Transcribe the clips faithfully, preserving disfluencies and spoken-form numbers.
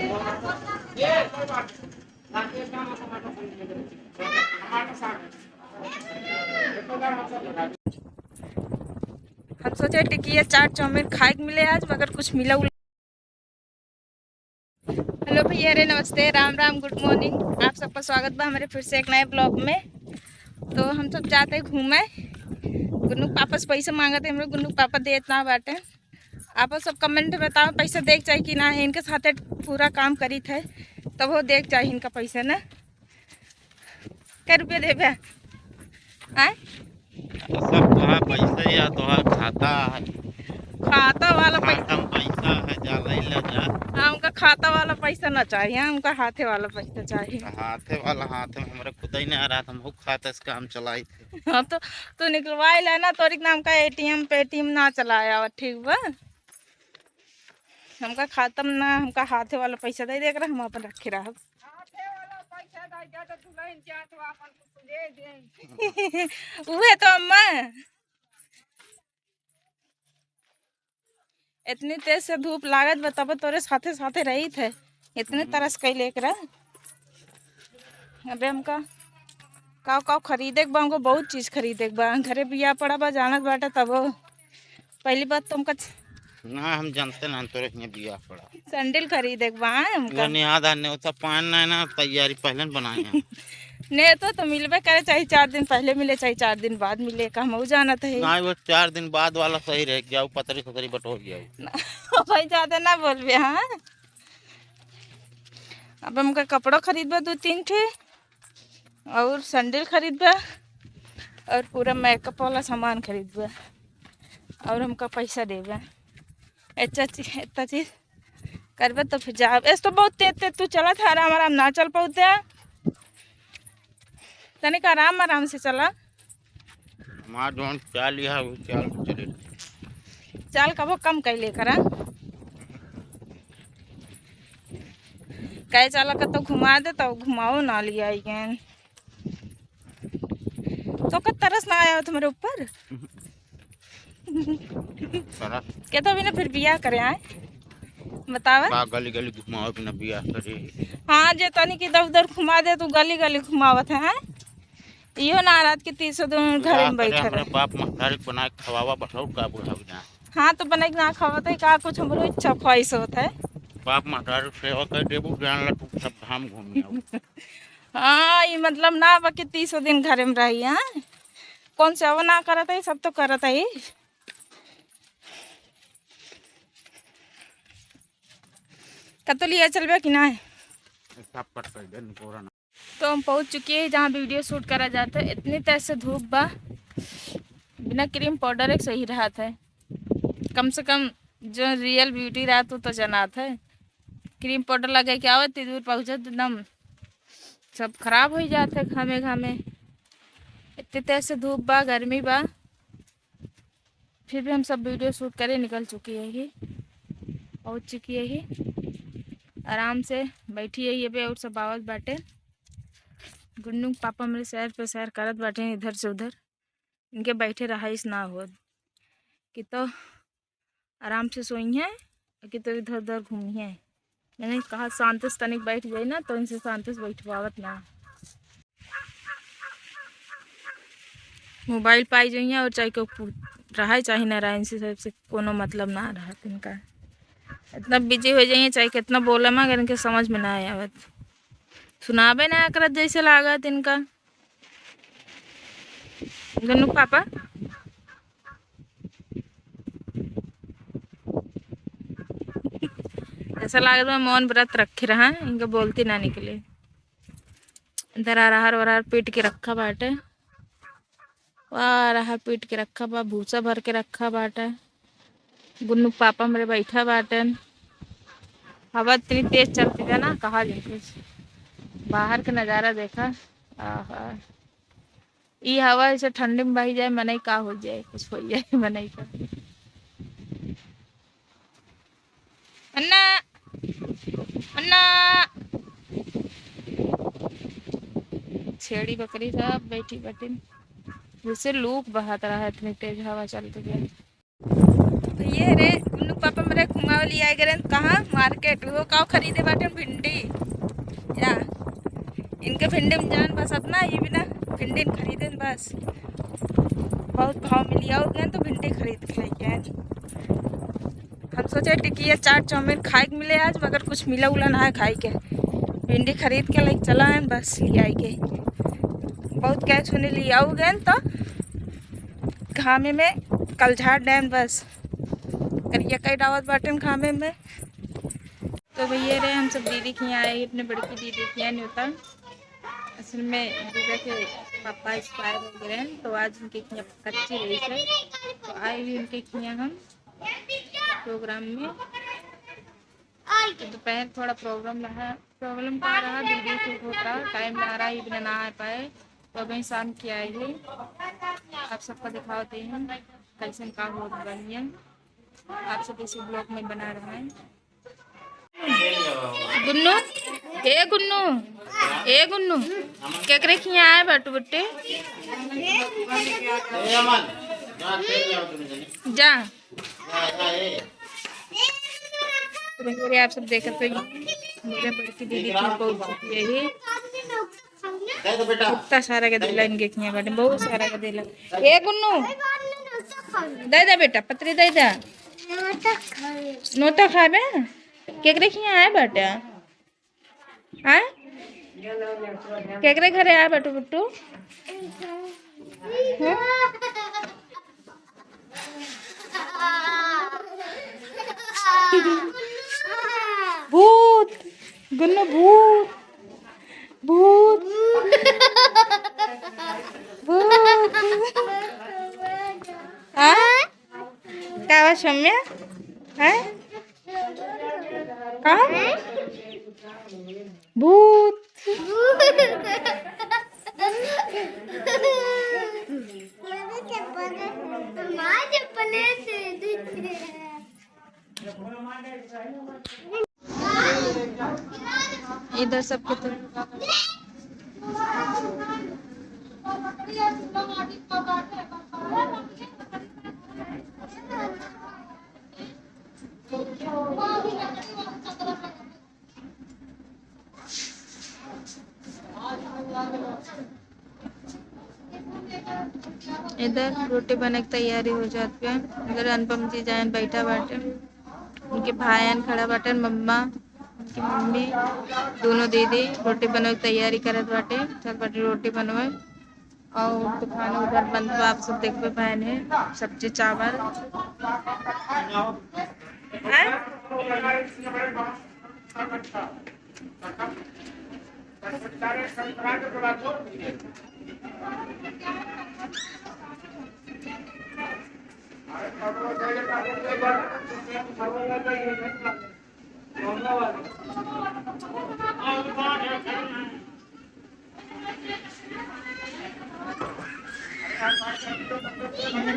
हम सोचे टिकिया चाट चाउमीन खाए के मिले आज, मगर कुछ मिला उला। हेलो भैया रे, नमस्ते, राम राम, गुड मॉर्निंग। आप सबका स्वागत बा हमारे फिर से एक नए ब्लॉग में। तो हम सब जाते घूमे, गुन्नू के पापा से पैसा मांगत है, हमरे गुन्नू के पापा देत ना बाटे। आप सब कमेंट में बताओ, पैसा देख चाही कि ना, इनके साथे पूरा काम करीत है, तब वो देख चाही इनका पैसा ना। कै रुपया देबे? आय? सब तोहार पैसा या तोहार खाता है। खाता वाला पैसा। खाता में पैसा है, जा लई ले जा। हाँ, उनका खाता वाला पैसा ना चाहिए, हाँ, उनका हाथे वाला पैसा चाहिए। हाथे वाला, हाथे में हमरा खुद ही नहीं आ रहा, हम खाता से काम चलाई थे। हाँ, तो तू निकलवाई ले ना, तोरी के नाम का एटीएम पेटीएम ना चलाया, ठीक बा? हमका खाता में ना, हमका हाथे वाला पैसा दे दे, एकरा हम अपन रखे रहब। हाथे वाला पैसा दे दे, तो दुल्हन जात हो, अपन कुछ दे दे। उहे तो अम्मा, इतनी तेज से धूप लागत बा, तब तोरे साथे साथे रहित है, इतने तरस कैले एकरा। अबे हमका काव काव खरीदे के बा, हमको बहुत चीज खरीदे के बा। घरे बियाह पड़ा बा, जानत बाटा तबो। पहली बात तो हमका छ- ना, हम जानते ना, तोरे हियां बियाह पड़ा। सैंडल खरीदे के बा हमका। वो निहाद आ नेवता पान ना, ना तैयारी पहले न बनाए हैं। नेवता तो मिलबे करे, चाहे चार दिन पहले मिले, चाहे चार दिन बाद मिले, का हमहू जानत है। ना, वो चार दिन बाद वाला सही रह गया, वो पतरी सतरी बटोर गया। भाई ज्यादा ना बोलबे, हाँ। अब हमका कपड़ा खरीदबा दो तीन ठे, और सैंडल खरीदबा, और पूरा मेकअप वाला सामान खरीदबा, और हमका पैसा देबा। अच्छा चीज, इतना चीज करबे तो फिर जाब। ऐसे तो बहुत तेज तेज तू चलत है, आराम आराम ना चल पाउते। तनिक आराम आराम से चला। हमार जौन चाल यह, वो चाल चले। चाल कबो कम कैले करा। कहे चाला कतो घुमा दे, तो घुमाओ ना लिया गए। तो का तरस ना आया हो तुम्हारे ऊपर? तरस। कहता बिना फिर बियाह करे आए, बतावा। का गली गली घुमाओ बिना बियाह करे? हाँ, जे तनी की इधर उधर घुमा दे, तू गली गली घुमावत है, हैं? इहो ना रात के तीसों दिन का घरे में करे, बैठल हमरे रहे। बाप महतारी के बनाए के खवावा बठाऊ का बुढ़ाऊ ना। हाँ, तो बनाए के ना खावत है का, कुछ हमरो इच्छा ख्वाहिश होत है। बाप महतारी के सेवा कर देबू, जान ला तू सब धाम घूम आओ। हाँ, ये मतलब ना बा कि तीसों दिन घरे में रही, हाँ? कौन सेवा ना करत है, सब तो करत है। कतो लिया चलबे कि ना? सब कट कर दे, निकोरा ना। तो हम पहुँच चुकी है जहाँ वीडियो शूट करा जाता है। इतनी तेज से धूप बा, बिना क्रीम पाउडर एक सही रहत है। कम से कम जो रियल ब्यूटी रहत, वो तो जनात है। क्रीम पाउडर लगे के आवत, इतनी दूर पहुँचत एकदम सब खराब हो जात है घामे घामे। इतनी तेज से धूप बा, गर्मी बा, फिर भी हम सब वीडियो शूट करे निकल चुकी है ही, पहुँच चुकी है ही। आराम से बैठी है ये पे और सब आवत बाटे। गुन्नू के पापा मेरे सैर पे सैर करत बाटे इधर से उधर। इनके बैठे रहाइश ना हो कि तो आराम से सोई हैं कि तो इधर उधर घूमी हैं। मैंने कहा शांत से तनिक बैठ जाई ना, तो इनसे शांत से बैठवावत ना। मोबाइल पाई जाइए और चाहे केहू पू-, रहे चाहे ना रहे, इनसे सबसे कोनो मतलब ना रहत इनका। इतना बिजी हो जाइए, चाहे कितना बोले, मगर इनके समझ में ना आवत, सुनाबे ना करत जैसे लागत इनका। गुन्नू पापा, ऐसा लागत बा मौन व्रत रखे रहा, इनका बोलती ना निकले। इधर अरहर वरहर पीट के रखा बाटे, वाह, अरहर पीट के रखा बा, भूसा भर के रखा बाटे। गुन्नू पापा मेरे बैठा बाटन। हवा इतनी तेज चलती है ना, कहा जाए कुछ। बाहर के नजारा देखा, आहा। ई हवा ऐसे ठंडी में बही जाए, मनई का हो जाए, कुछ हो जाए मनई का। अन्ना, अन्ना। छेड़ी बकरी सब बैठी बटिन, जैसे लूक बहत रहा है, इतनी तेज हवा चलती है। तो ये रे गुन्नू पापा मेरे घुमा लिया गए कहाँ? मार्केट। वो का खरीदे बाटे? भिंडी। या इनके भिंडी में जान बस अपना ही बिना भिंडी खरीदे बस। बहुत भाव मिली और गए तो भिंडी खरीद के लेके आए। हम सोचे टिकिया चाट चाउमीन खाए के मिले आज, मगर कुछ मिला उला ना है खाए के। भिंडी खरीद के लेके चला है बस ले आई के। बहुत गैस होने लिए आओ गए तो घामे में कल झाड़ डैन बस करिया कई डावत बाटन घामे में। तो भैया रे, हम सब दीदी के यहाँ आए, अपने बड़की दीदी के यहाँ न्योता। असल में दीदा के पापा एक्सपायर हो गए हैं, तो आज उनके यहाँ कच्ची रही है, तो आए भी उनके यहाँ हम प्रोग्राम में। तो दोपहर थोड़ा प्रॉब्लम रहा, प्रॉब्लम का रहा, वीडियो शूट होता, टाइम ना रहा, इतना ना आ पाए। तो अभी शाम के आए हैं, आप सबका दिखाते हैं कैसन का हो बनिए। आप सब इसी ब्लॉग में बना रहे हैं। गुन्नू, ए गुन्नू, ए गुन्नू, केकरे खिया आए बाटू बट्टे? जा। तो मेरे आप सब देखत हो, मेरे बड़की दीदी की पहुंच चुकी है ये। इतना सारा के दिला इनके खिया बाटे, बहुत सारा के दिला। ए गुन्नू, दे दे बेटा, पत्री दे दे। नोता खाबे? केकरे खिया आए बाटे? आए? केकरे घरे आए बाटू बिट्टू? हैं? भूत, गुन्नू भूत, भूत, भूत। हाँ? का बा सौम्या? हैं? का? भूत। इधर सबके तो इधर रोटी बने के तैयारी हो जात बा। इधर अनुपम जी जायन बैठा बाटे, उनके भायन खड़ा बाटे, मम्मा, उनकी मम्मी, दोनों दीदी रोटी बने के तैयारी करत बाटे। चल बाटे रोटी बनवे। और तो खाना उधर बनत बा, आप सब देखबे बहन है, सब्जी चावल। हैं?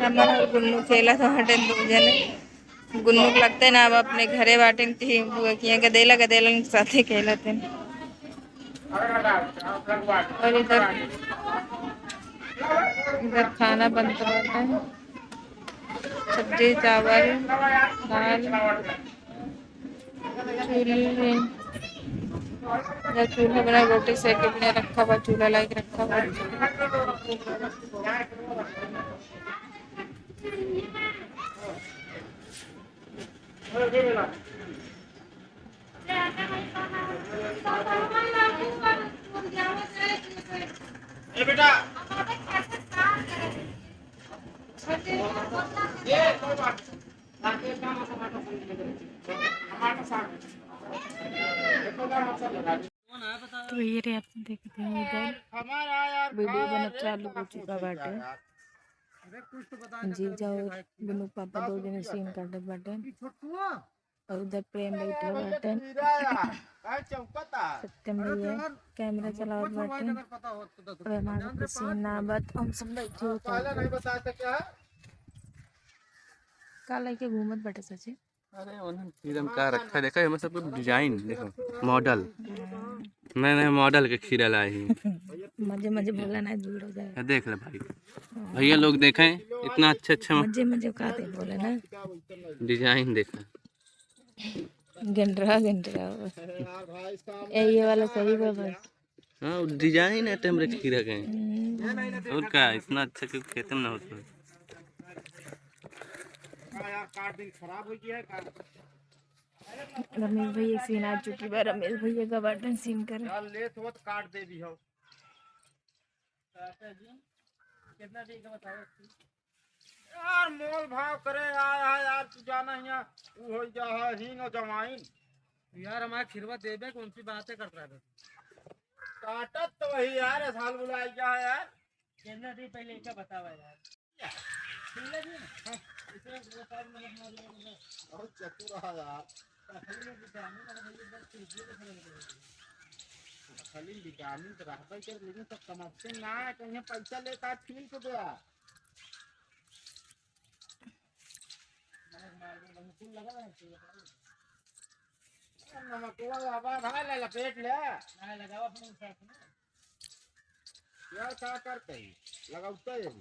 हमर गुन्नू खेलत बाटे दू जने। गुन्नू के लगते ना अब अपने घरे बाटे कि बुआ किया गदेला, गदेला के साथे खेलत हैं। और इधर, इधर खाना बनत बाटे, सब्जी, चावल, दाल। चूल्हे, या चूल्हा बना, रोटी सेके बना रखा बा, चूल्हा लाइके रखा बा। ए बेटा, तो ये रे, आप देखते हैं इधर वीडियो बनब चालू हो चुका बाटे। जीजा और गुन्नू पापा दो जने सीन काटत बाटे। और उधर प्रेम बैठा बाटे। सत्यम भैया कैमरा चलावत बाटे। और हमारे कुछ सीन ना बा, हम सब बैठे होते हैं। का लेके घूमत बाटे सचिन? अरे, उन्हें एकदम का रखा है, देखो, एमे सब डिजाइन देखो, मॉडल, नए नए मॉडल के खीरा लाए हैं। मजे मजे बोला ना, भीड़ हो जाए। ये देख ले भाई, भैया लोग देखें, इतना अच्छा अच्छा मजे मजे का दे बोला ना। डिजाइन देखा। गंडरा, गंडरा। ए, ये वाला सही बा बस। हाँ, वो design है, टेमरे खीरा के। हम्म। और का, इतना अच्छा क्यों खेते में ना होता है? रमेश भैया सीन आ चुकी बा, रमेश भैया का बटन सीन कर। यार, ले तो काट दे भी हो। चाचा जी, कितना देगा बताओ? यार, मोल भाव करे आया है यार, तू जाना हिया, ऊ हो जा है हींग और जमाइन। यार, हमारा खिरवा देबे, कौन सी बातें करता है? काटत तो वही यार, साल बुलाई जा है यार। कितना दी पहले, इनका बतावा यार। ठीक है जी? हाँ, इसे वो साइड में रखना पड़ेगा। बहुत चतुर है यार। असली में विटामिन है भाई, एकदम चीज़ ये देखने लगे। असली में विटामिन तो रहबे करे, लेकिन सब समझते ना है, कहीं पैसा लेता है, छील के दे। नमक मार दे, वहीं फूल लगा है, फूल लगा है। नमक वाला आवाज है, ले लपेट ले। ना लगावा अपने साथ में। यार, का करते हैं? लगाते हैं।